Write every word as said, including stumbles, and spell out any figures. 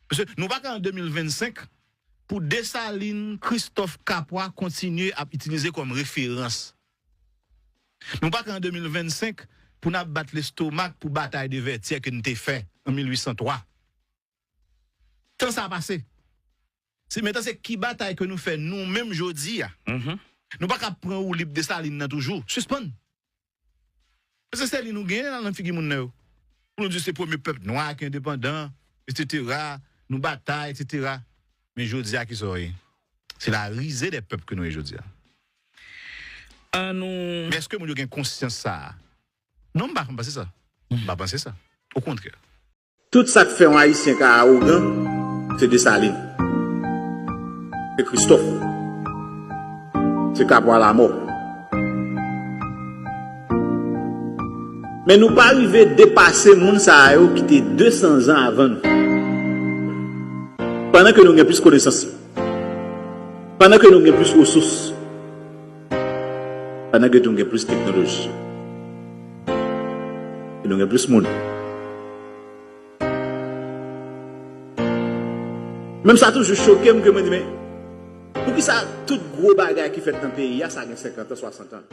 Paske nou pa ka an de mil vennsenk pou Desalin, Kristòf, Kapwa kontinye ap itilize kòm referans. Nou pa ka an de mil vennsenk pou n ap bat lestomak pou batay de Vètyè ke n te fè an mil uit san twa. Tan sa pase. Se mentan se ki batay ke nou fè nou menm jodi a. Nou pa ka pran woulib Desalin nan toujou. Sispann. Se sèl li nou genyen la nan figi moun nan yo. Pou nou di se premye pèp nwa ki endepandan, etsetera. Nou batay, etsetera. Men jodi a ki sa w ye? Se la risée des peuples ke nou ye jodi a. An nou Men èske moun yo gen konsyans sa a? Non, m pa, m pa panse sa. M pa panse sa. Okontrè. Tout sa k fè yon Ayisyen ka awogan, se Desalin. Se Kristòf. Se Kapwa Lamò. Men nou pa rive depase moun sa a yo ki te de san zan avan nou. Pandan ke nou gen plis konesans, pandan ke nou gen plis resous, pandan ke nou gen plis teknoloji, ke nou gen plis moun. Menm sa toujou choke m ke mwen di, men poukisa tout gwo bagay ki fèt nan peyi a, sa gen senkant an, swasant an?